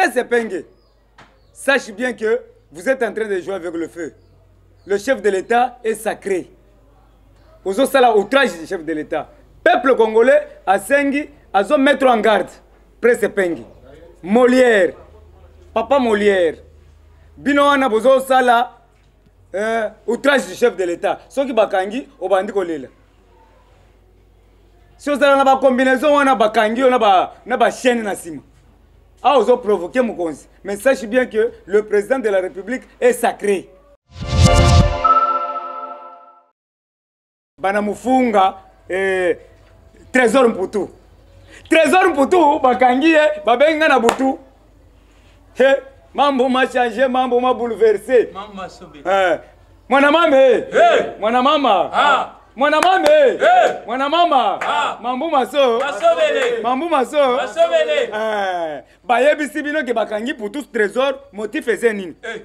Prince Epenge, sache bien que vous êtes en train de jouer avec le feu. Le chef de l'État est sacré. Ozosala outrage du chef de l'État. Peuple congolais asengi azo mettre en garde Prince Epenge. Molière, papa Molière. Bino wana bozosala outrage du chef de l'État. Soki bakangi obandi kolela. Si ozala na ba combinaison wana bakangi yo na ba na ba chaîne na sima. Ah, ozo provoquer mokonzi. Mais sache bien que le président de la République est sacré. Bana mufunga Trésor Mputu. Trésor Mputu bakangi ye, babengi nga na butu. He, mambo ma changer, mambo ma bouleverser. Mama sobe. Mwana mama, eh. Hey. Mwana mama. Ah. Mwana mama, eh. Hey. Mwana mama. Ah. Mambu maso. Masobele. Mambu maso. Masobele. Bayebisi bino ke bakangi Mputu Trésor, motif eza nini? Hey.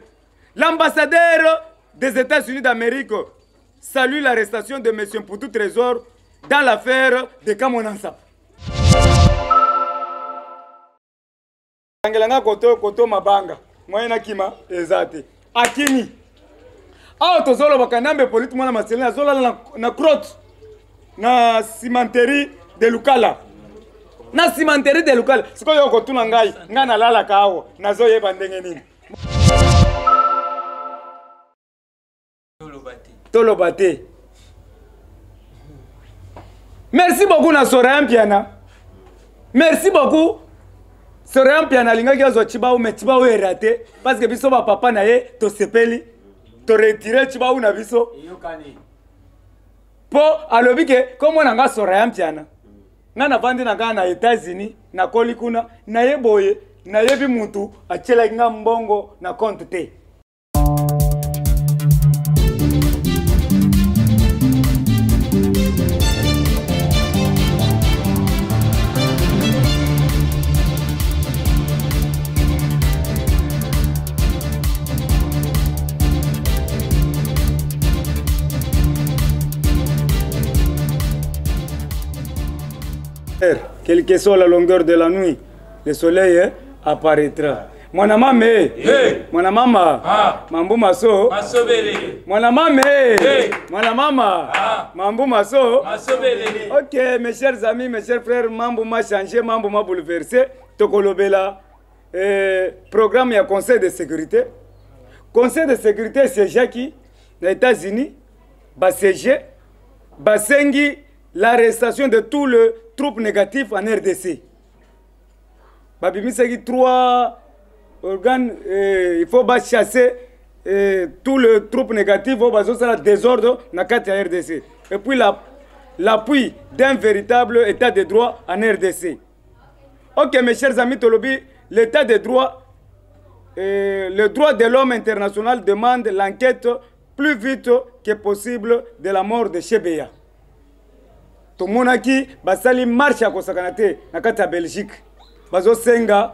L'ambassadeur des États-Unis d'Amérique salue l'arrestation de monsieur Mputu Trésor dans l'affaire de Kamwina Nsapu. Kangela nga koto koto mabanga moyen na kima eza te akimi awa tozoloba Kanambe Polite mwana Marcelin azolala na crotte na cimenterie de Lukala na cimenterie de Lukala. Sikoyo okotuna ngai, ngai nalalaka awa nazoyeba ndenge nini. Toloba te. Merci beaucoup na Soraya Mpiana. Merci beaucoup. Soraya Mpiana alingaki azwa Tshibau, mais Tshibau est raté parce que biso ba papa na ye tosepeli. To retirer Tshibau na biso. Eyokani. Po alobi ke komona na nga Soraya Mpiana. Nga navandi na nga na États-Unis, nakoli kuna, na ye boye, nayebi mutu atielaki nga mbongo na compte te. Quelle que soit la longueur de la nuit, le soleil apparaîtra. Mwana mame, Hey. mwana mama, Ah. mambu maso, Masobele. mwana mame, Hey. mwana mama, Ah. mambu maso, Masobele. Ok, mes chers amis, mes chers frères, mambu m'a changé, mambu m'a bouleversé. Tokolobela, programme ya Conseil de sécurité. Conseil de sécurité, c'est Jackie, aux États-Unis, ba CG, basengi l'arrestation de tous les troupes négatives en RDC. Babimisaki 3 organes, il faut ba chasser tous les troupes négatives oyo bazosala désordre na kati ya RDC. Et puis l'appui d'un véritable état de droit en RDC. Ok, mes chers amis Tolobi, l'état de droit, le droit de l'homme international demande l'enquête plus vite que possible de la mort de Chebeya. Tomonaki basali marche ya kosakana te na kati ya Belgique. Bazosenga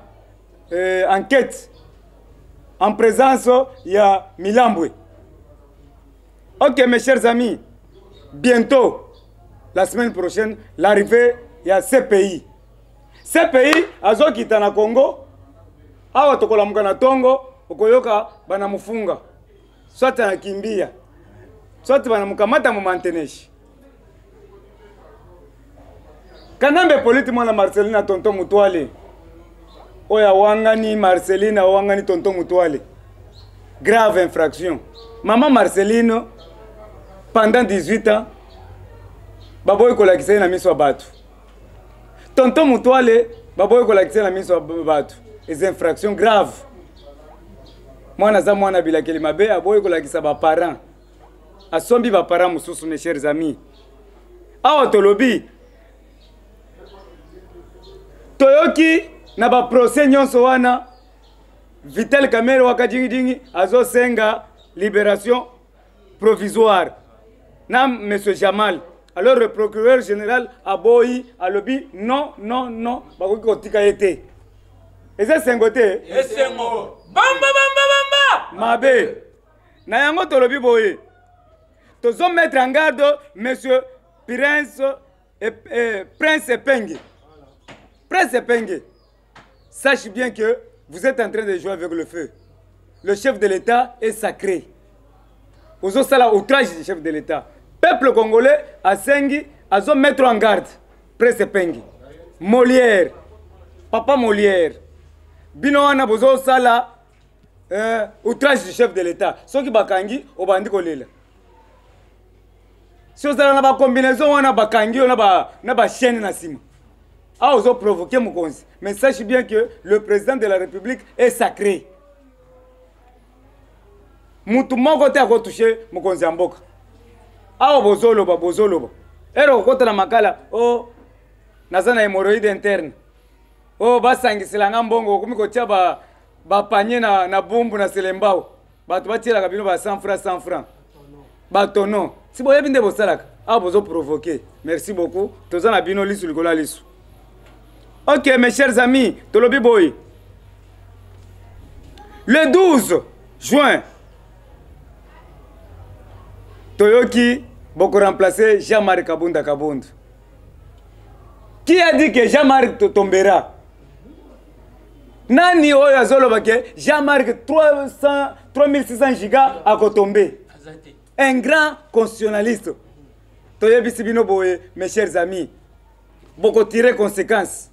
enquête en présence ya Milambwe. Ok, mes chers amis, bientôt, la semaine prochaine, l'arrivée ya CPI. CPI azokita na Congo, awa tokolamuka na tongo, okoyoka banamufunga. Soit anakimbia, soit banamukamata mu manteneshi. Kanambe Polite mwana Marcelina tonton Mutwale. Oya wangani Marcelina wangani tonton Mutwale. Grave infraction. Maman Marceline pendant 18 ans baboyi kolakisa ye na miso ya bato. Tonton Mutwale baboyi kolakisa ye na miso ya bato. Les infractions graves. Mwana za mwana bilakeli mabe aboyi kolakisa ba parents. Asombi ba parents mosusu, mes chers amis. Awa tolobi toyoki na ba procès nyonso wana Vital Kamerhe wakajingijingi azosenga libération provisoire na monsieur Jamal. Alors le procureur général aboyi alobi non non non bakoki kotika ye te. Eza sengo te? Esengo. Bamba bamba bamba. Mabe. Na yango tolobi boye. Tozo mettre en garde monsieur Prince et Prince Epenge. Prince Epenge. Sache bien que Vous êtes en train de jouer avec le feu. Le chef de l'État est sacré. Ozosala outrage du chef de l'État. Peuple congolais asengi azo mettre en garde Presse Pengi. Molière, papa Molière. Bino wana bozosala outrage du chef de l'État. Soki bakangi obandi kolela. Si ozala na ba combinaison wana bakangi yo na ba chaîne na sima. Ah, ozo provoquer mokonzi. Mais sache bien que le président de la République est sacré. Mutu moko te akotouche mokonzi ya mboka. Awa bozoloba, bozoloba. Ero kokota na makala, oh, naza na hémorroïde interne. Oh, basangisela nga mbongo, okomi kotia ba panier na bumbu na selembao. Bato batielaka bino ba 100 francs, 100 francs. Bato non. Si boyebi nde bosalaka, awa bozo provoquer. Merci beaucoup. Toza na bino lisu likolo ya lisu. Ok, mes chers amis, tolobi boy. Le 12 juin, toyoki boko remplacer Jean-Marc Kabunda Kabund. Qui a dit que Jean-Marc tombera? Nani oyo azoloba ke Jean-Marc 3600 giga akotombe? Un grand constitutionnaliste. Toyebisi bino boye, mes chers amis. Boko tirer conséquences.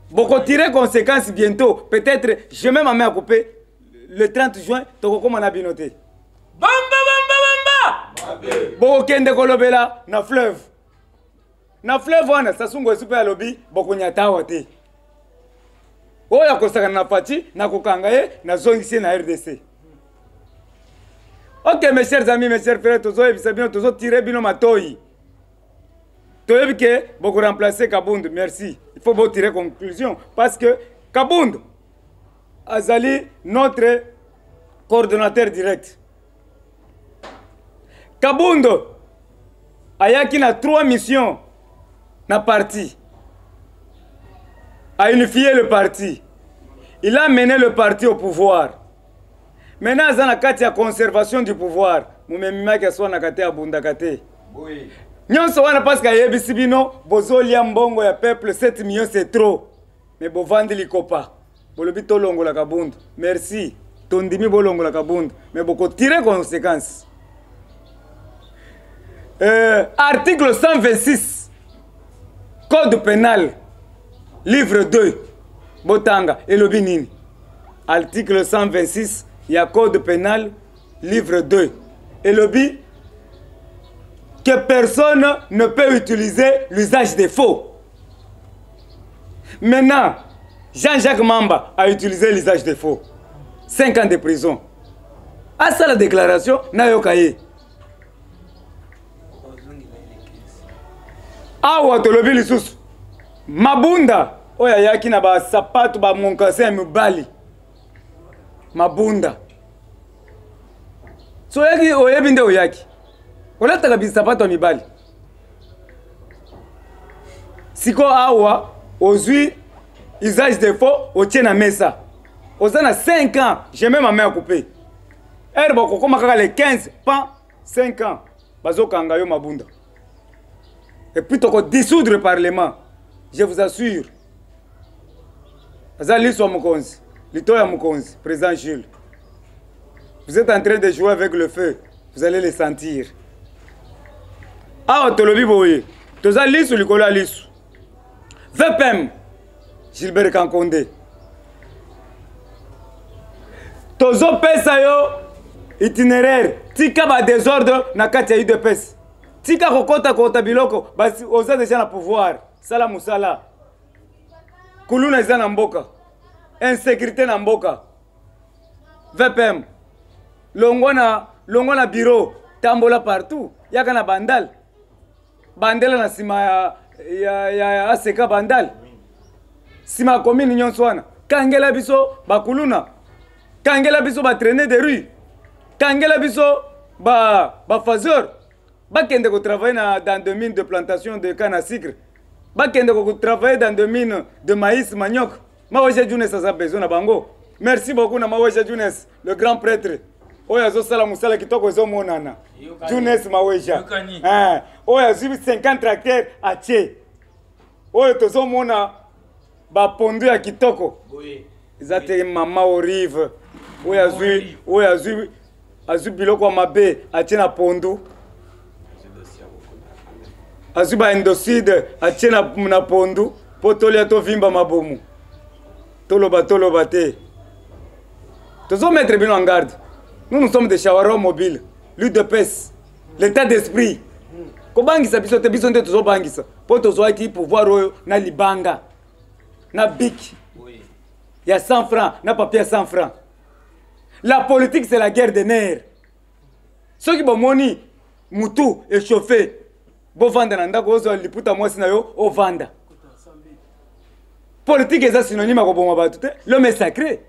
Boko tirer conséquences bientôt. Peut-être, je mets ma main à couper. Le 30 juin, tokokoma na bino te. Bamba, bamba, bamba! Bokende kolobela na fleuve. Na fleuve wana, Sassou Nguesso pe alobi, bokonyata awa te. Oyo akosaka na Fatshi, na kokanga ye, na zongisi ye na RDC. Ok, mes chers amis, mes chers frères, tozoyebisa bino, tozotire bino matoyi. Toyebi ke boko remplacer Kabund, merci. Il faut tirer conclusion parce que Kabund azali notre coordonnateur direct. Kabund ayaki na 3 missions na parti. A unifié le parti. Il a mené le parti au pouvoir. Maintenant, aza na kati ya conservation du pouvoir. Mumemimaki aswanaka te, abundaka te. Nyonso wana parce que ayebisi bino bozolia mbongo ya peuple 7 millions c'est trop. Mais bovandi likopa. Bolobi tolongola Kabund. Merci. Tondimi bolongola Kabund. Mais boko tirer conséquences. Article 126 Code pénal livre 2 Botanga elobi nini? Article 126 ya Code pénal livre 2 elobi que personne ne peut utiliser l'usage des faux. Maintenant, Jean-Jacques Mamba a utilisé l'usage des faux. 5 ans de prison. À ça la déclaration, nayoka ye. Awa tolobi lisusu. Mabunda oyo ayaki na ba sapatu ba moncassin ya mibali. Mabunda. So oyaki oyebi nde oyaki. Olataka bisapato ya mibali. Siko awa ozwi usage de faux otie na mesa. Oza na 5 ans, je mets ma main à couper. Heure bakokoma kaka le 15 pan 5 ans bazokanga yo Mabunda. Et puis toko dissoudre le parlement. Je vous assure. Aza liso ya mokonzi, lito ya mokonzi, président Jules. Vous êtes en train de jouer avec le feu. Vous allez le sentir. Awa tolobi boye. Toza lisu likolo ya lisu. VPM Gilbert Kankonde. Tozo pesa yo itinéraire. Tika ba désordre na kati ya UDPS. Tika kokota kota biloko basi oza déjà na pouvoir. Sala musala. Kuluna eza na mboka. Insécurité na mboka. VPM. Longwa na bureau, tambola partout. Yaka na bandal. Bandela na sima ya ACK bandal. Sima commune nyonso wana. Kangela biso bakuluna. Kangela biso ba traîner de rue. Kangela biso ba phaseur. Bakende ko travailler dans des mines de plantation de canne à sucre. Bakende ko travailler dans des mines de maïs, manioc. Maweja Junes a besoin na bango. Merci beaucoup na Maweja Junes, le grand prêtre. Oyo azosala mosala kitoko ezomonana. Yokani. Junes Maweja. Yokani. Hein. Oyo azwi 50 tracteurs atie. Oyo tozomona ba pondu ya kitoko. Oui. Eza te mama Olive oyo azwi oyo azwi azwi biloko ya mabe atie na pondu azwi ba endocide atie na, na pondu mpo tolia tovimba mabumu toloba toloba te tozomettre bino en garde. Nous, nous sommes des shawaro mobile, l'UDPS, l'état d'esprit. Kobangisa biso te, biso nde tozobangisa mpo tozwaki pouvoir oyo na libanga na bic ya 100 francs na papier ya 100 francs. La politique, c'est la guerre des nerfs. Soki bomoni mutu échauffé, bovanda na ndako, ozwa liputa mwasi na yo, ovanda. Politique eza synonyme ya koboma bato te. L'homme est sacré.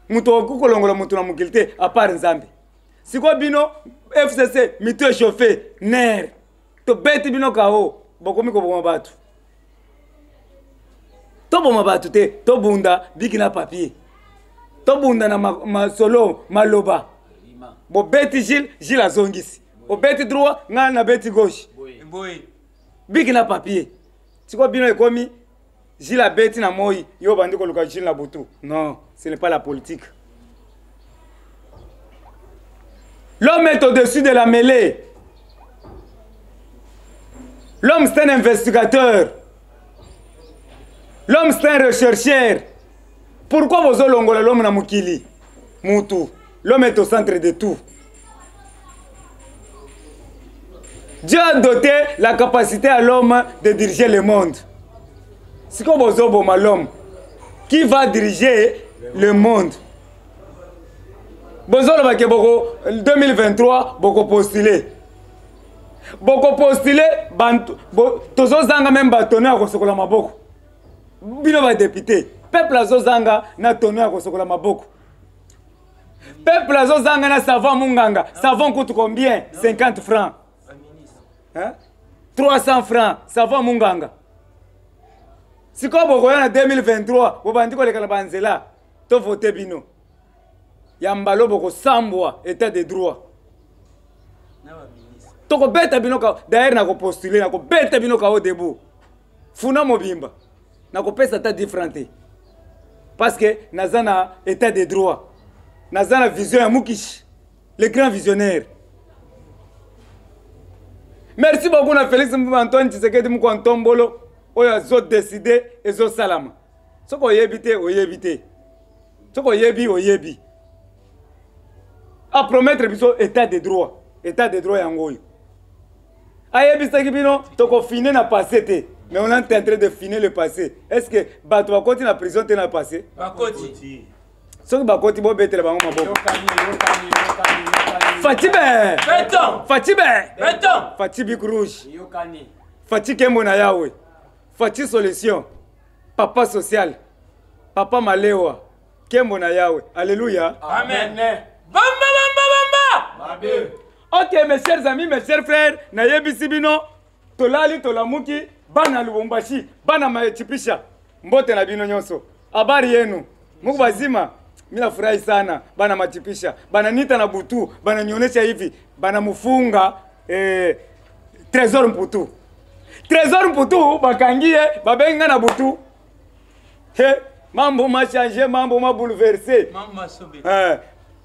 Moto akoki kolongola moto na mokili te à part Nzambe. Sikoyo bino FCC, mitu échauffé, nerf, tobeti bino kao, bokomi koboma bato. Toboma bato te, tobunda biki na papier, tobunda na masolo maloba. Bobeti Gilles, Gilles azongisi. Obeti droit, ngai nabeti gauche. Biki na papier. Sikoyo bino ekomi Gilles abeti na moi, yo bandi koluka Gilles na butu. Non, ce n'est pas la politique. L'homme est au-dessus de la mêlée. L'homme, c'est un investigateur. L'homme, c'est un rechercheur. Pourquoi vous olongola l'homme na mokili? Mutu. L'homme est au centre de tout. Dieu a doté la capacité à l'homme de diriger le monde. Siko bozoboma l'homme, qui va diriger le monde? Bozoloba ke boko 2023 boko postuler. Boko postuler bantu bo, tozozanga même batonneau ya kosokola maboko. Bino ba député, peuple azozanga na tonneau ya kosokola maboko. Peuple azozanga na savon munganga, savon coûte combien? 50 francs. Hein? 300 francs, savon munganga. Sikoyo bokoya na 2023, bobandi koleka na banzela, to vote bino. Ya mbalo bokosambwa état de droit. Tokobeta bino ka, d'ailleurs nakopostuler, nakobeta bino ka au debout. Funa mobimba. Nakopesa ata 10 francs te. Parce que naza na état de droit. Naza na vision ya Mukishi, le grand visionnaire. Merci beaucoup na Félix Antoine Tshisekedi Mukwa Ntombolo oyo azo décider ezo salama. Soki oyebi te, oyebi te. Soki oyebi, oyebi. A promettre biso état de droit. État de droit yango oyo. Ayebisaki bino tokofine na passé te. Mais on est en train de finir le passé. Est-ce que bato bakoti na prison te na passé? Bakoti. Soki bakoti bobetela bango maboko. Fatibe! Beton! Fatibe! Beton! Fati Bic Rouge. Yokani. Fati Kembo na Yahweh. Fati Solution. Papa social. Papa Malewa. Kembo na Yahweh. Alléluia. Amen. Bamba bamba bamba. Mabe. Ok, mes chers amis, mes chers frères, nayebisi bino tolali tolamuki bana Lubumbashi, bana Machipisha. Mbote na bino nyonso. Habari yenu? Mungu bazima. Mimi nafurahi sana bana Machipisha. Bana nita na butu, bana nionesha hivi, bana mufunga Trésor Mputu. Trésor Mputu bakangie, babenga na butu. He, mambo ma changer, mambo ma bouleverser. Mama sobe.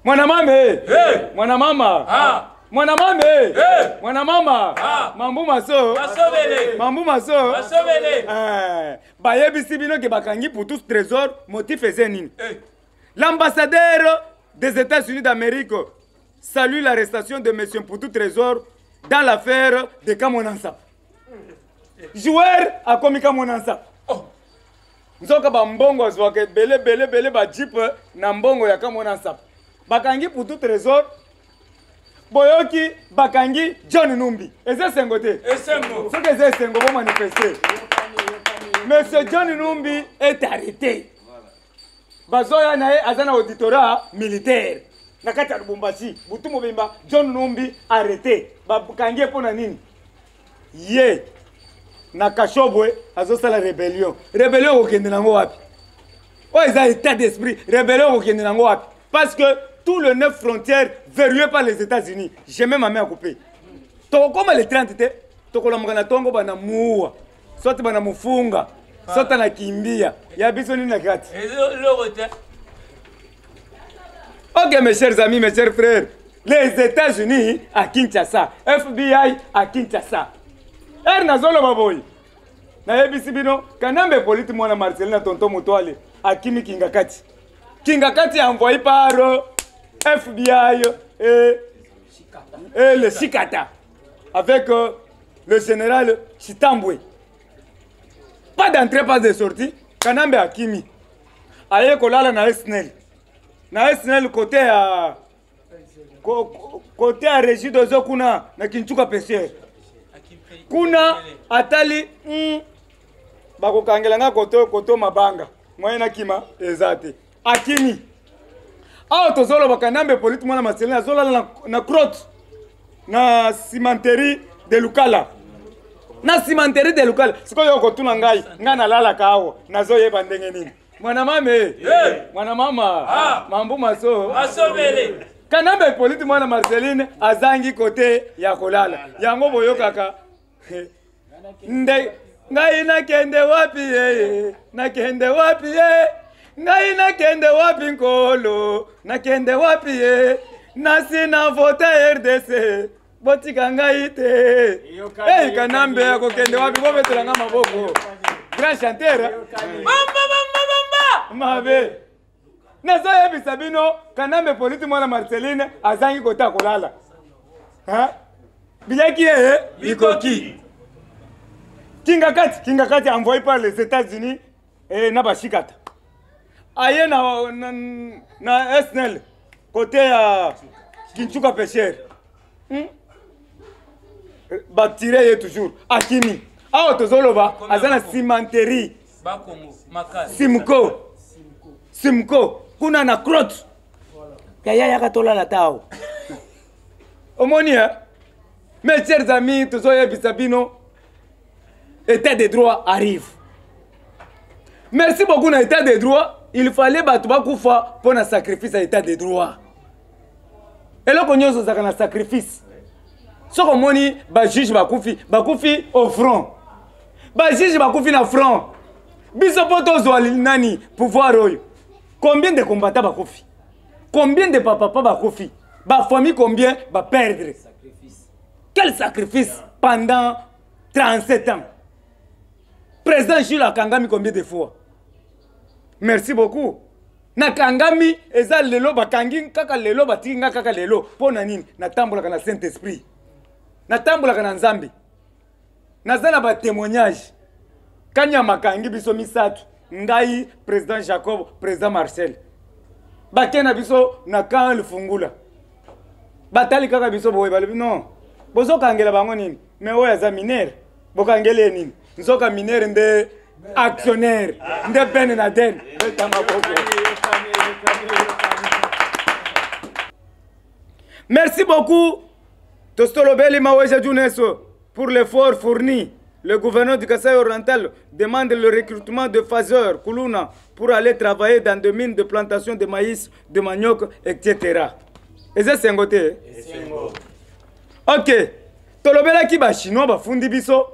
Mwana mama, eh. Hey. Mwana mama. Ah. Mwana mama, eh. Hey. Mwana mama. Ah. Mambo maso. Masobele. Mambo maso. Masobele. Bayebisi bino ke bakangi Mputu Trésor, motif eze nini? Hey. L'ambassadeur des États-Unis d'Amérique salue l'arrestation de monsieur Mputu Trésor dans l'affaire de Kamonansa. Joueur a commis Kamonansa. Oh. Nzoka ba mbongo azwaka ebele, ebele, ebele ba jeep na mbongo ya Kamonansa. Bakangi Mputu Trésor, boyoki bakangi John Numbi. Eza esengo te? Esengo. Soki eza esengo, bo manifester. Monsieur John Numbi est arrêté. Bazoya na ye aza na auditorat militaire na kati ya Lubumbashi. Butu mobimba John Numbi arrêté. Bakangi ye mpo na nini? Ye na Kashobwe azosala rébellion. Rébellion okokende nango wapi? Oyo eza état d'esprit. Rébellion okokende nango wapi? Parce que tout le neuf frontières verrouillées par les États-Unis. J'ai même ma main à couper. Tokokoma le 30 te, tokolamuka na tongo bana muua, soit bana mufunga. Satana kimbia ya biso nini na kati? Eloko te. Ok, mes chers amis, mes chers frères, les États-Unis à Kinshasa, FBI à Kinshasa. Ere nazoloba boye, nayebisi bino Kanambe Hippolyte mwana Marcelin na tonton Mutwale akimi Kingakati. Kingakati envoyé par FBI et le Shikata avec le général Chitambwe. Pas d'entrée, pas de sortie. Kanambe akimi. Aye kolala na SNEL. Na SNEL côté ya côté ya régie dozo kuna na Kinchuka pêcheur. Kuna atali bakokangela nga koto koto mabanga. Moyen nakima eza te. Akimi. Awa tozoloba Kanambe Hippolyte mwana Marcelin azolala na crotte na cimenterie de Lukala. Na cimenterie de Lukala. Sikoyo okotuna ngai, ngai nalalaka awa, nazoyeba ndenge nini. Mwana mame. Hey. Mwana mama. Ah. Mambu maso. Masobele. Kanambe Hippolyte mwana Marceline azangi kote ya kolala. Yango boyokaka. Nde ngai nakende wapi ye, nakende wapi ye, ngai nakende wapi nkolo, nakende wapi ye, nasi na vote RDC, botika ngai te. Hey, Kanambe akokende wapi, bobetela nga maboko. Grand chanteur. Bamba, bamba, bamba. Mabe. Nazoyebisa bino Kanambe Hippolyte mwana Marceline azangi kota kolala. Ha? Bilaki ye bikoki. Kingakati, Kingakati envoyé par les États-Unis et na bashikata. Aye na SNEL côté ya Kinchuka pêcheur. Batire ye toujours akimi. Awa tozoloba aza na cimenterie. Bakongo makasi. Simko. Simko kuna na crotte. Yaya yaka tolala tao. Omoni hein? Mes chers amis, tozoyebisa bino état de droit arrive. Merci beaucoup na état de droit, il fallait bato bakufa pour na sacrifice à état de droit. Eloko nyonso ezalaka na sacrifice. Soki omoni ba juge bakufi, bakufi au front. Ba juge bakufi na front. Biso po tozwa nani pouvoir oyo. Combien de combattants bakufi? Combien de papa bakufi? Ba famille combien ba perdre? Sacrifice. Quel sacrifice pendant 37 ans? Président Jules akangami combien de fois? Merci beaucoup. Nakangami eza lelo bakangi kaka lelo batiki nga kaka lelo mpo na nini? Natambolaka na Saint-Esprit. Natambolaka na Nzambe. Naza na ba témoignage. Kanyama kangi biso misato. Ngai président Jacob, président Marcel. Bake na biso na camp Lufungula. Batali kaka biso boye balobi non. Bozokangela bango nini? Mais oyo aza mineur. Bokangeli ye nini? Nzoka mineur nde actionnaire nde Ben Laden. Beta maboko. Merci beaucoup Tostolobeli Maweja Juneso pour l'effort fourni. Le gouverneur du Kasaï oriental demande le recrutement de phaseurs Kuluna pour aller travailler dans des mines de plantation de maïs, de manioc, et cetera. Et ça, c'est un côté. Ok. Tolobelaki ba chinois ba fundi biso.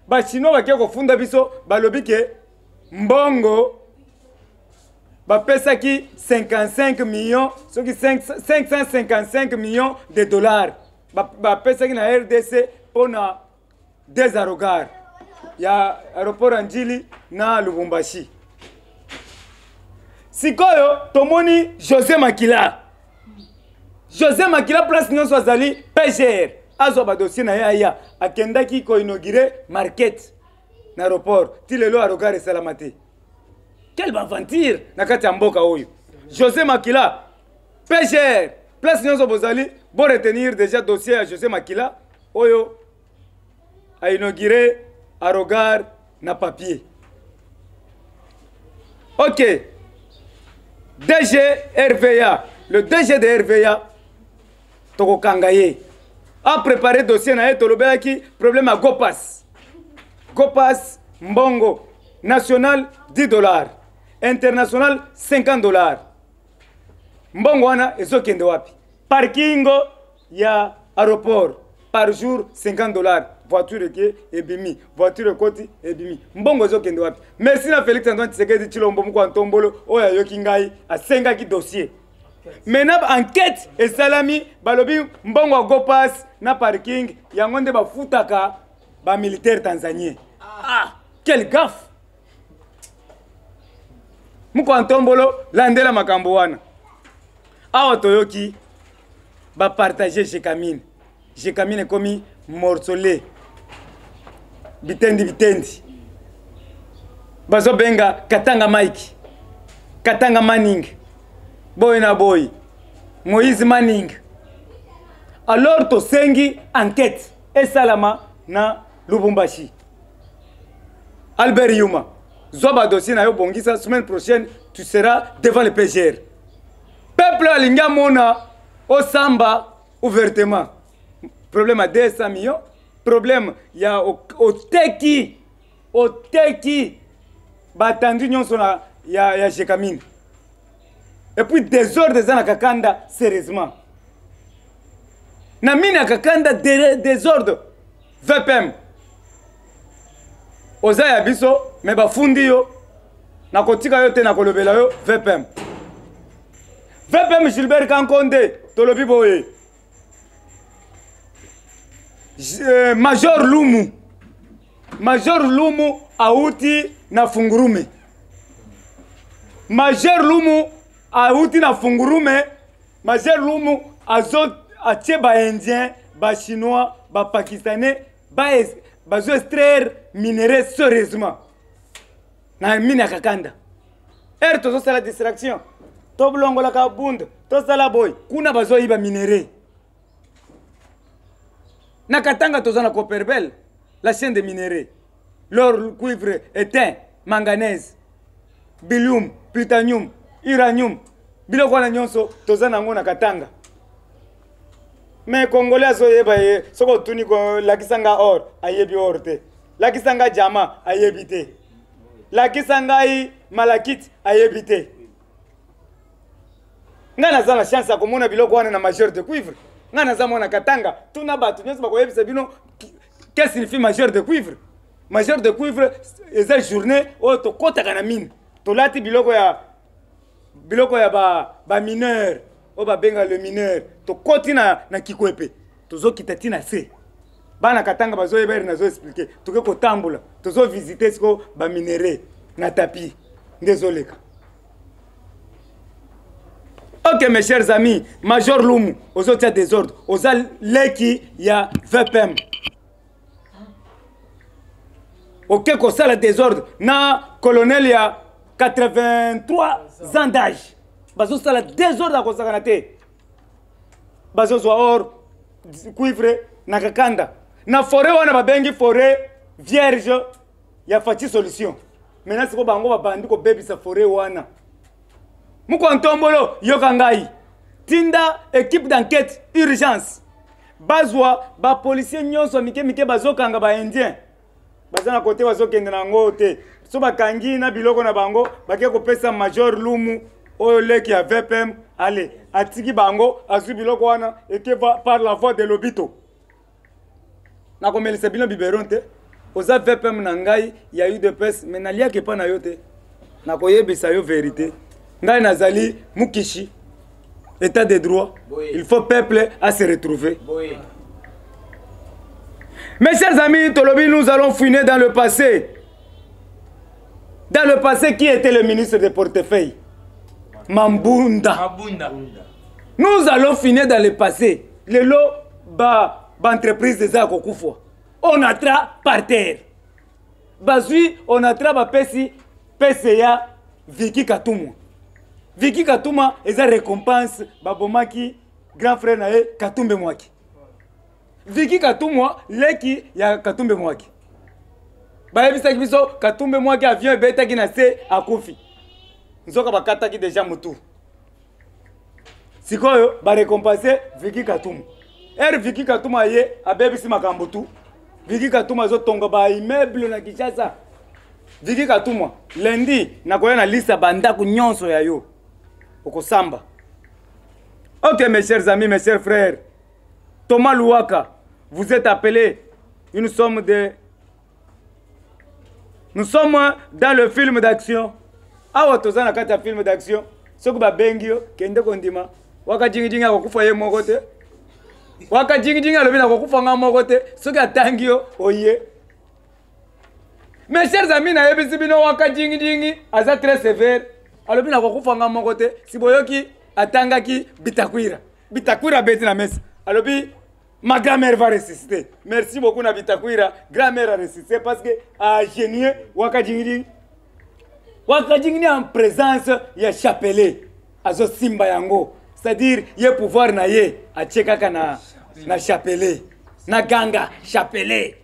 Ba chinois ba ke ko funda biso ba lobi ke mbongo ba pesaki 55 millions, soki 555 millions de dollars. Ba pesaki na RDC pona des aérogares ya aéroport Ndjili na Lubumbashi. Sikoyo tomoni José Makila. José Makila place nyonso azali PGR. Azwa ba dossier na ye aya akendaki ko inaugurer market na aéroport. Ti lelo aérogare esalama te. Quelle aventure na kati ya mboka oyo. José Makila PGR place nyonso bozali bo retenir déjà dossier ya José Makila oyo a inauguré aérogare na papier. Ok. DG RVA, le DG de RVA tokokanga ye. A préparé dossier na ye tolobelaki problème à Gopas. Gopas mbongo national 10 $, international 50 $. Mbongo wana ezokende wapi? Parking ya aéroport. Par jour 50 $ voiture eke ebimi, voiture ekoti ebimi, mbongo ezokende wapi? Merci na Félix Antoine Tshisekedi Tshilombo moko ya ntombolo oyo ayoki ngai, asengaki dossier. Maintenant enquête esalami, balobi mbongo ya go pass na parking yango nde bafutaka bamilitaire tanzanien. Ah, quelle gaffe! Moko ya ntombolo, landela makambo wana. Awa toyoki bapartage Gécamines. Gécamines ekomi morcelé, bitendi bitendi. Bazobenga Katanga Mike, Katanga Manning, boye na boye, Moïse Manning. Alors tosengi enquête esalama na Lubumbashi. Albert Yuma, zwa badossier na yo, bongisa. Semaine prochaine tu seras devant le PGR. Peuple alingi amona osamba ouvertement. Problème ya 200 millions, problème ya oteki batandi nyonso na ya Gécamines. Et puis désordre eza na Kakanda. Sérieusement, na mine ya Kakanda, désordre. VPM oza ya biso, me bafundi yo, nakotika yo te, nakolobela yo. VPM, VPM Gilbert Kankonde, tolobi boye. Major Lumu, Major Lumu auti na Fungurume. Major Lumu auti na Fungurume. Major Lumu azo atie baindien, bachinois, bapakistanais, bazo extraire minerai sérieusement na mine ya Kakanda. Ere tozosala distraction, tolongolaka bunde, tosala boye, kuna bazoyiba minerai na Katanga. Toza na Copperbelt, la chaîne de minerai, l'or, cuivre, étain, manganèse, beryllium, plutonium, uranium, biloko wana nyonso toza nango na Katanga. Mais Congolais azoyeba ye, soki otuni lakisa nga or, ayebi or te. Lakisa nga diamant, ayebi te. Lakisa ngai malachite, ayebi te. Ngai naza na chance ya komona biloko wana na major de cuivre. Ngai naza mwana Katanga. Tuna bato nyonso, bakoyebisa bino qu'est signifie major de cuivre. Major de cuivre eza journée oyo tokɔtaka na mine, tolati biloko ya bamineur oyo babenga le mineur. Tokɔti na Kikwete, tozokita ntina se. Bana Katanga bazoyeba ere nazoexpliquer. Toke kotambola, tozovisite siko baminerai na tapi nde ezoleka. Ok, mes chers amis, Major Lumu ozotia désordre, oza leki ya VPM, oke kosala désordre na colonel ya 83 ans d'âge. Bazosala désordre ya kosakana te. Bazozwa or, cuivre na Kakanda, na forêt wana babengi forêt vierge ya Fatshi Solution. Maintenant siko bango babandi kobebisa forêt wana. Moko ntombolo, yoka ngai, tinda équipe d'enquête urgence, bazwa bapolisier nyonso mike mike bazokanga baindien baza na kote, bazokende na yango te. So bakangi na biloko na bango, bake kopesa Major Lumu oyo leki ya VPM. Ale atiki bango, azwi biloko wana, eke par la voie de Lobito. Nakomelisa bino biberon te. Oza VPM na ngai ya UDPS, me naliaki epa na yo te. Nakoyebisa yo vérité, ngai nazali mukishi. État de droit. Boye. Il faut peuple à se retrouver. Boye. Mes chers amis, tolobi, nous allons fouiner dans le passé. Dans le passé, qui était le ministre des portefeuilles? Mambunda. Mabunda. Nous allons finir dans le passé. Lelo ba ba entreprise eza ya kokufa, Onatra par terre. Bazwi Onatra, bapesi PCA Viki Katumwa. Viki Katumwa eza récompense, babomaki grand frère na ye Katumbe Mwaki. Viki Katumwa leki ya Katumbe Mwaki. Bayebisaki biso Katumbe Mwaki avion ebetaki na se, akufi. Nzoka bakataki deja motu. Sikoyo barécompense Viki Katumwa. Ere Viki Katumwa ye abebisi makambo tu. Viki Katumwa azotonga baimmeuble na Kinshasa. Viki Katumwa, lundi nakoya na liste ya bandako nyonso ya yo, okosamba. Ok, mes chers amis, mes chers frères, Thomas Luwaka. Vous êtes appelé une somme de Nous sommes dans le film d'action. Awa toza na kati ya film d'action. Soki babengi yo, kende kondima. Waka jingi akokufa ye moko te. Waka jingi alobi nakokufa nga moko te. Soki atangi yo, oye. Mes chers amis, nayebisi bino waka jingi aza très sévère. Alobi nakokufa nga moko te. Si boyoki atangaki Bitakwira. Bitakwira abeti na mesa. Alobi ma grand-mère va ressusciter. Merci beaucoup na Bitakwira. Grand-mère a ressuscité parce que a gêné waka jingi. Waka jingi en présence ya chapelet. Azo simba yango. C'est-à-dire ye pouvoir na ye atie kaka na chapelet. Na ganga chapelet.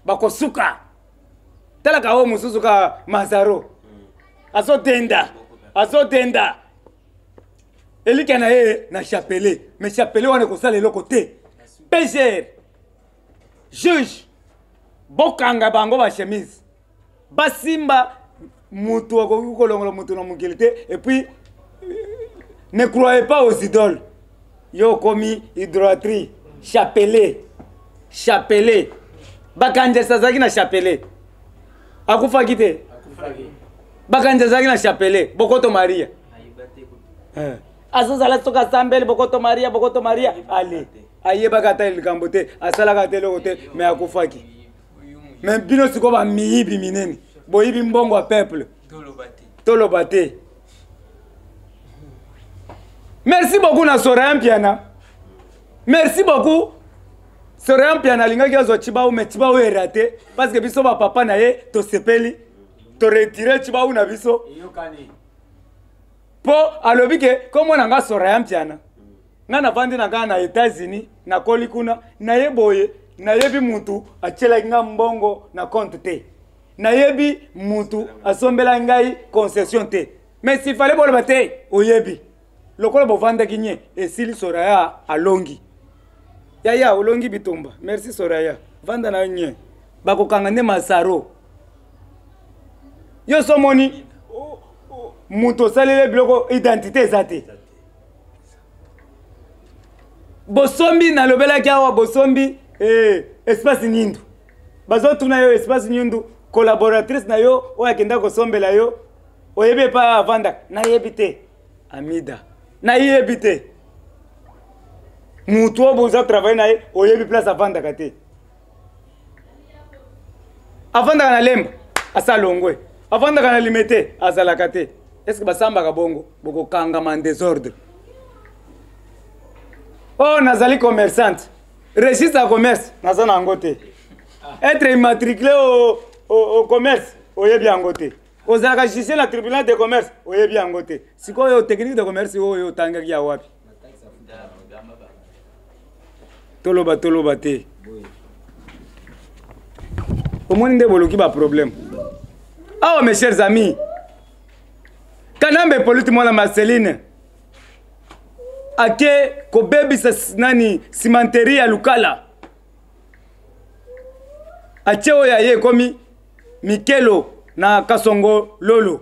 Bakosuka. Talaka oyo mosusu ka Mazaro. Azotenda. Azotenda. Elika na ye na chapelet. Mais chapelet wana ekosala eloko te. PGR. Juge. Bokanga bango ba chemise. Basimba mutu akoki kolongola mutu na mokili te. Et puis ne croyez pas aux idoles. Yo komi idolâtrie. Chapelet. Chapelet. Bakanja azalaki na chapelet. Akufaki te. Bakanja azalaki na chapelet. Bokoto Maria. Azozala soki asambeli Bokoto Maria, Bokoto Maria. Allez. Ayebaka ata likambo te, asalaka te eloko te, mais akufaki. Mais bino sikoyo ba miyibi minene. Boyibi mbongo ya peuple. Toloba te. Merci beaucoup na Soraya Mpiana. Merci beaucoup. Soraya Mpiana alingaki azwa Tshibau, mais Tshibau est raté parce que biso ba papa na ye tosepeli. To retirer Tshibau na biso. Po alobi ke komona na nga Soraya Mpiana. Nga navandi na nga na États-Unis, nakoli kuna, naye boye, nayebi mutu atielaki nga mbongo na compte te. Nayebi mutu asombela ngai concession te. Mais s'il fallait boloba te, oyebi. Lokola bovandaki nye, esili Soraya alongi. Yaya olongi bitumba. Merci Soraya. Vanda na nye. Bakokanga nde Masaro. Yo somoni mutu osalele biloko identité eza te. Bosombi nalobelaki awa bosombi espace Nyindu. Bazotuna yo espace Nyindu, collaboratrice na yo oyo akenda kosombela yo, oyebi epa avandaka? Nayebi te. Amida. Nayebi te. Mutu oyo boza travailler na ye, oyebi place avandaka te. Avandaka na Lemba, asa longwe. Avandaka na Limete, azalaka te. Est-ce que basambaka bongo? Bokokangama en désordre. Oh, nazali commerçante. Registre ya commerce, naza na yango te. Être immatriculé au commerce, oyebi yango te. Ozalaka juge na tribunal de commerce, oyebi yango te. Sikoyo technique de commerce oyo otangaki ya wapi? Toloba, toloba te. Omoni nde boluki ba problème. Awa mes chers amis, Kanambe Hippolyte mwana Marceline ake kobebisa nani cimenterie ya Lukala. Atie oyo ya ye ekomi Mikelo na Kasongo Lolo.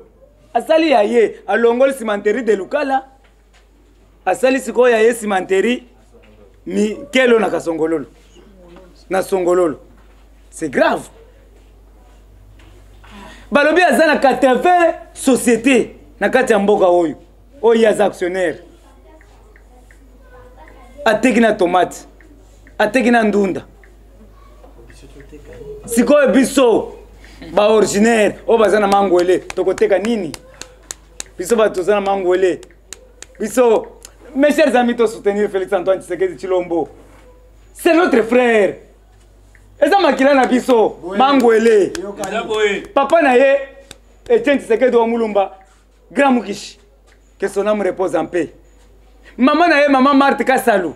Asali ya ye, alongoli cimenterie de Lukala. Asali sikoyo ya ye cimenterie Mikelo na Kasongololo. Na Songololo. C'est grave. Balobi aza na 80 sociétés na kati ya mboka oyo. Oyo ye aza actionnaire. Ateki na tomate. Ateki na ndunda. Sikoyo biso ba originaire oyo baza na mangwele tokoteka nini? Biso bato toza na mangwele. Biso, mes chers amis, to soutenir Félix Antoine Tshisekedi Tshilombo. C'est notre frère. Eza makila na biso, mangwele. Papa na ye Etienne Tshisekedi wa Mulumba, grand Mukishi. Que son âme repose en paix. Maman na ye, maman Marthe Kasalu,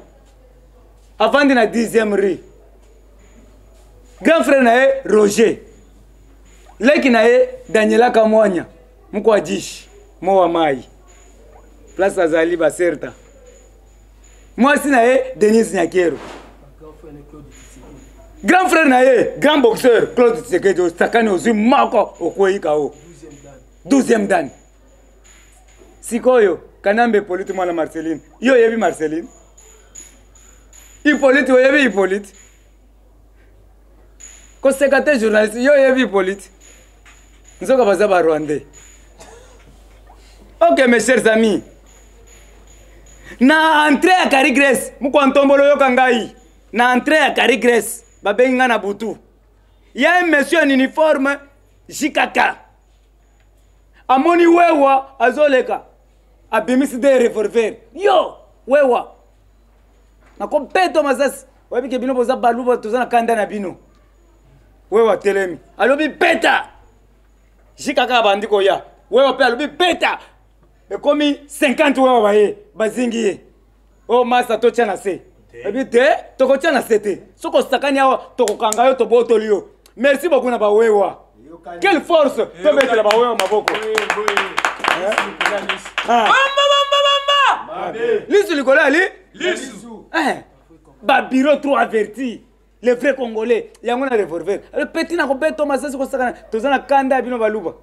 avandi na 10e rue. Grand frère na ye Roger. Leki na ye Daniela Kamwanya, mko ajishi, mo wa mai. Place azali ba serta. Mwasi na ye Denise Nyakero. Grand frère na ye, grand boxeur Claude Tshisekedi, osakani ozwi moko okwei kao. 12e dan. Sikoyo Kanambe Hippolyte mwana Marceline. Yo oyebi Marceline? Hippolyte oyebi Hippolyte? Koseka te journaliste, yo oyebi Hippolyte. Nzoka baza ba Rwandais. Ok mes chers amis. Na entrée ya Carrie Grace, mukwa ntombolo yoka ngai. Na entrée ya Carrie Grace, babengi ngai na butu. Ya un monsieur en uniforme JKK. Amoni wewa azoleka. Abimisi de revolver. Yo, wewa. Nakobeta masasi. Oyebi ke bino boza baluba toza na kanda na bino. Wewa atelemi. Alobi beta. JKK abandi koya. Wewa pe alobi beta. Ekomi 50 wewa baye bazingi ye. O oh, masa totya na se. Ebi te tokotya na se te. Soki osakani awa tokokanga yo tobotoli yo. Merci beaucoup na bawewa. Quelle force tobetela bawewa maboko. Ah. Bamba bamba bamba. Lisu likolo ali? Lisu. Eh. Ba bureau trop averti. Les vrais Congolais, yango na revolver. Le petit na kobeta masasi kosakana, toza na kanda ya bino baluba.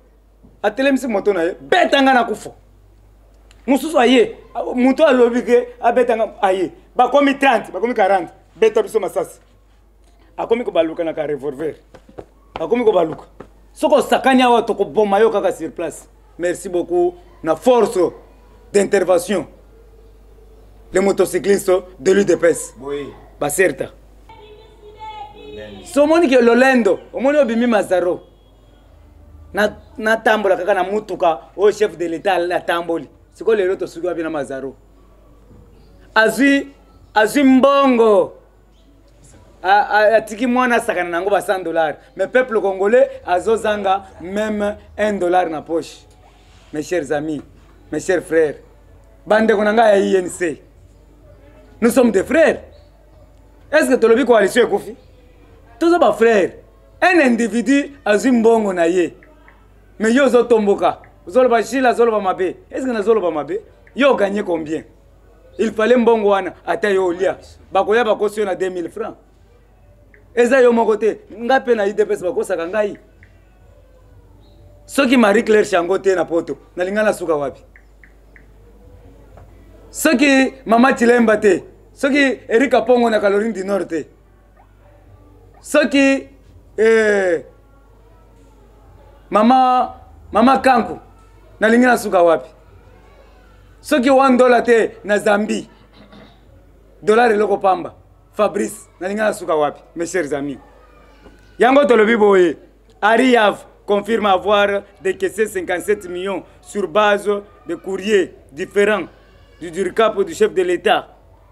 Atelemisi moto na ye, beta nga na kufa. Mosusu aye, moto alobi ke abeta nga aye. Bakomi 30, bakomi 40, beta biso masasi. Akomi kobaluka na ka revolver. Akomi kobaluka. Soki osakani awa tokoboma yo kaka sur place. Merci beaucoup na force d'intervention. Les motocyclistes de l'UDPS. Oui. Baserta. So omoni ke lolendo, omoni obimi Mazaro. Natambola kaka na mutuka oyo chef de l'État atamboli. Sikoyo lelo tosuki wapi na Mazaro? Azwi azwi mbongo. Atiki mwana asakana nango ba 100 dollars. Mais peuple congolais azozanga même 1 dollar na poche. Mes chers amis, mes chers frères, bandeko na ngai ya INC. Nous sommes des frères. Est-ce que tolobi coalition ekufi? Toza ba frères. Un individu azwi mbongo na ye. Mais yo ozotomboka. Ozoloba Gilles azoloba mabe. Est-ce que nazoloba mabe? Yo gagner combien? Il fallait mbongo wana ata yo olia. Bakoya bakosi yo na 2000 francs. Eza yo moko te. Nga pe na UDPS bakosaka ngai. Soki Marie Claire Shango te na poto, nalinga na suka wapi? Soki Mama Chilemba te, soki Erika Pongo na Caroline du Nord te, soki Mama Kanku, nalingi na suka wapi? Soki one dollar te na Zambie, dollar eloko pamba. Fabrice, nalingi na suka wapi? Mes chers amis. Yango tolobi boye. Ariav confirme avoir décaissé 57 millions sur base de courriers différents du DIRCAP du chef de l'État.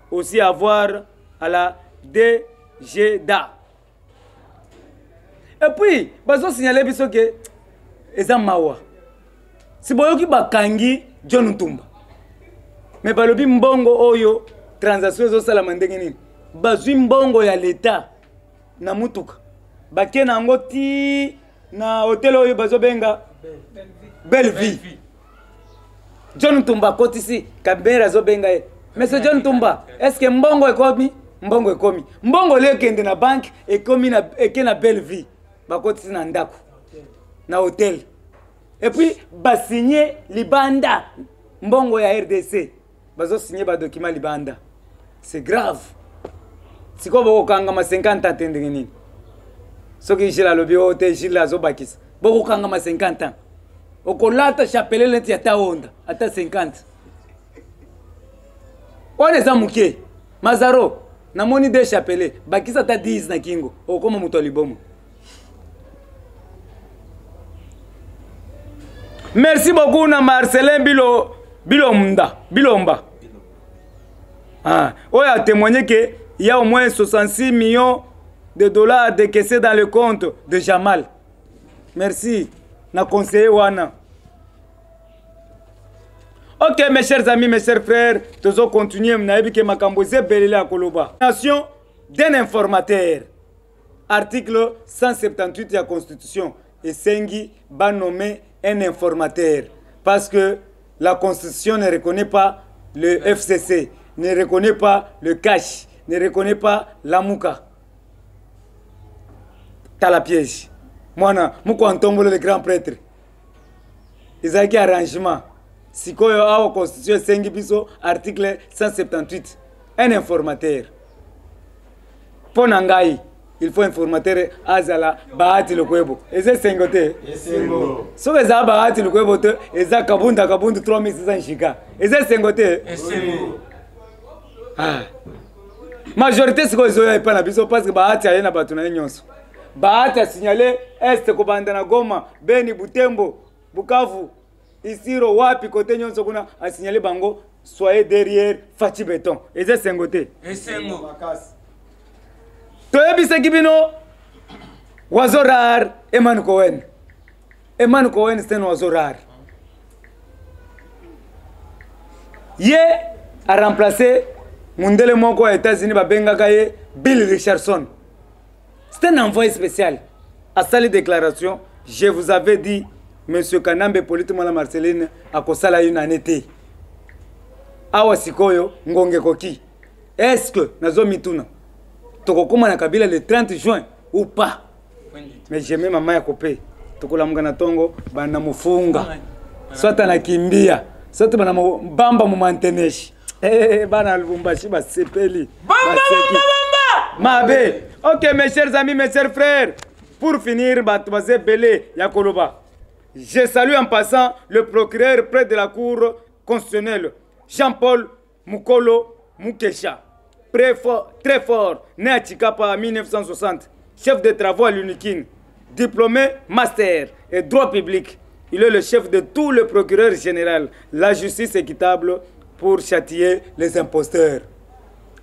Aussi avoir à la DGDA. Et puis, bazo signaler biso ke eza mawa. Si boyoki bakangi John Ntumba. Mais balobi mbongo oyo transaction ezosalama ndenge nini? Bazwi mbongo ya l'État na mutuka. Bake na yango ti na hotel oyo bazobenga Bellevue. John Ntumba akotisi Kabera azobenga ye. Monsieur John Ntumba, est-ce que mbongo ekomi? Mbongo ekomi. Mbongo leo ekende na banque, ekomi na, eke na Bellevue. Bakotisi na ndako. Na hotel. Et puis ba signer libanda mbongo ya RDC. Bazo signer ba document libanda. C'est grave. Sikoyo bokokangama 50 ans te ndenge nini? Soki Gilles alobi oyo te, Gilles azobakisa. Bokokangama 50 ans. Okolata chapelet neti ata onda, ata 50. Wana eza moke. Mazaro, namoni deux chapelets, bakisa ata 10 na kingo, okoma moto ya liboma. Merci beaucoup na Marcelin Bilo Bilomda Bilomba. Ah, oyo a témoigné que il y a au moins 66 millions de dollars décaissés dans le compte de Jamal. Merci na conseiller wana. Ok mes chers amis, mes chers frères, tozo continuer nayebi ke makambo eza ebelele ya koloba. Nation d'un informateur. Article 178 ya Constitution esengi ba nommer un informateur parce que la Constitution ne reconnaît pas le FCC, ne reconnaît pas le CACH, ne reconnaît pas l'AMUKA. T'as la piège. Mwana, mukwa ntombolo le grand prêtre. Ezalaki arrangement. Sikoyo awa Constitution esengi biso article 178. Un informateur. Mpo na ngai, Il faut informateur azala Bahati Lukwebo. Eza esengo te? Soki ezala Bahati Lukwebo te, eza Kabunda Kabundu 3600 giga. Eza esengo te? Ah. Majorité sikoyo ezoya epai na biso parce que Bahati aye na bato na ye nyonso. Bahati asignale est kobanda na Goma, Beni, Butembo, Bukavu, Isiro, wapi kote nyonso kuna asignale bango soyez derrière Fatshi Beton. Eza esengo te? Esengo. Toyebisaki bino oiseau rare Eman Cohen. Eman Cohen, c'est un oiseau rare. Ye a remplacé mundele moko ya États-Unis babengaka ye Bill Richardson. C'est un envoyé spécial. Asali déclaration, je vous avais dit monsieur Kanambe Polite Mwana Marceline akosala une année te. Awa sikoyo ngonge koki. Est-ce que nazo mituna tokokoma na Kabila le 30 juin ou pas? Mais j'aimais mama ya kope. Tokolamuka na tongo bana mufunga. Soit anakimbia, soit bana bamba mu manteneshi. Eh bana Lubumbashi basepeli. Bamba bamba bamba. Mabe. OK mes chers amis, mes chers frères, pour finir bato baze belé ya koloba. Je salue en passant le procureur près de la cour constitutionnelle, Jean-Paul Mukolo Mukesha, très fort, très fort, né à Tshikapa en 1960, chef de travaux à l'UNIKIN, diplômé master et droit public. Il est le chef de tout le procureur général, la justice équitable pour châtier les imposteurs.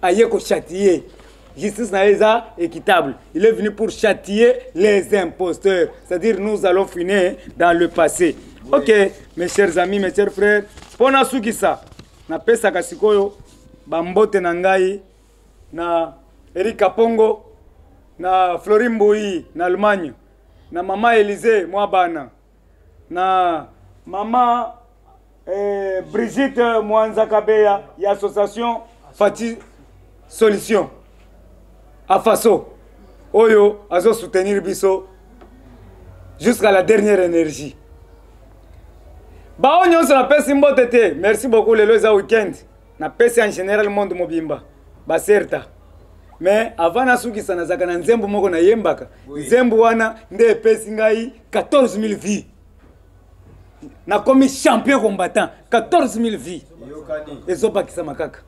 Aye ko châtier. Justice na eza équitable. Il est venu pour châtier les imposteurs. C'est-à-dire nous allons finir dans le passé. Oui. Ok, mes chers amis, mes chers frères, pona sukisa napesaka sikoyo bambote na ngai na Eric Kapongo, na Florim Mbouyi na Allemagne, na mama Elysée Mwabana, na mama Brigitte Mwanza Kabeya ya association Fati Solution Afaso oyo azo soutenir biso jusqu'à la dernière énergie. Bao nyonso napesi mbote te. Merci beaucoup, lelo eza week-end. Napesi en général monde mobimba baserta. Mais avant nasukisa nazaka na nzembo moko nayembaka. Oui. Nzembo wana nde epesi ngai 14 000 vies. Nakomi champion combattant, 14 000 vies. Yokani. Ezobakisama kaka.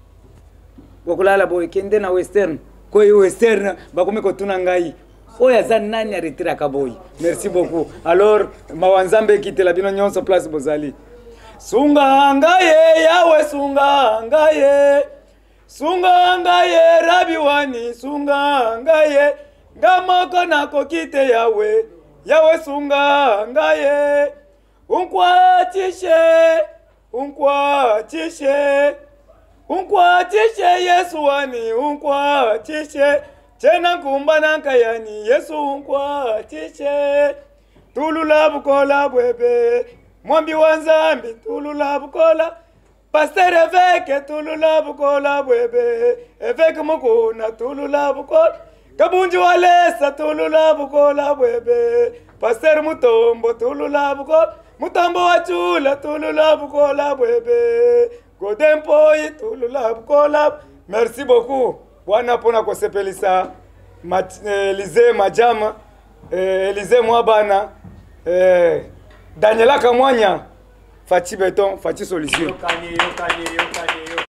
Bokolala boye kende na western. Koyi western bakomi kotuna ngai. Oyo aza nani aretiraka boye. Merci beaucoup. Alors mawa Nzambe ekitela bino nyonso place bozali. Sunga ngaye yawe, sunga ngaye. Sunga ngaye rabi wani, sunga ngaye. Nga moko nakoki te yawe. Yawe sunga ngaye. Unkwatishe, unkwatishe. Unkwatishe Yesu wani, unkwatishe. Tena nkumba na nkayani, Yesu unkwatishe. Tulula bukola bwebe, mwambi wa Nzambi, tulula bukola. Pasteur évêque, tulula bukola bwebe. Évêque mukuna, tulula bukola. Kabunji walesa, tulula bukola bwebe. Pasteur Mutombo, tulula bukola. Mutombo wa chula, tulula bukola bwebe. Godempoi, tulula bukola. Merci beaucoup. Bwana pona kosepelisa Elysée Majama, Elysée Mwabana, Daniela Kamwanya, Fatshi Beton, Fatshi Solution. Yokani, yokani, yokani, yokani.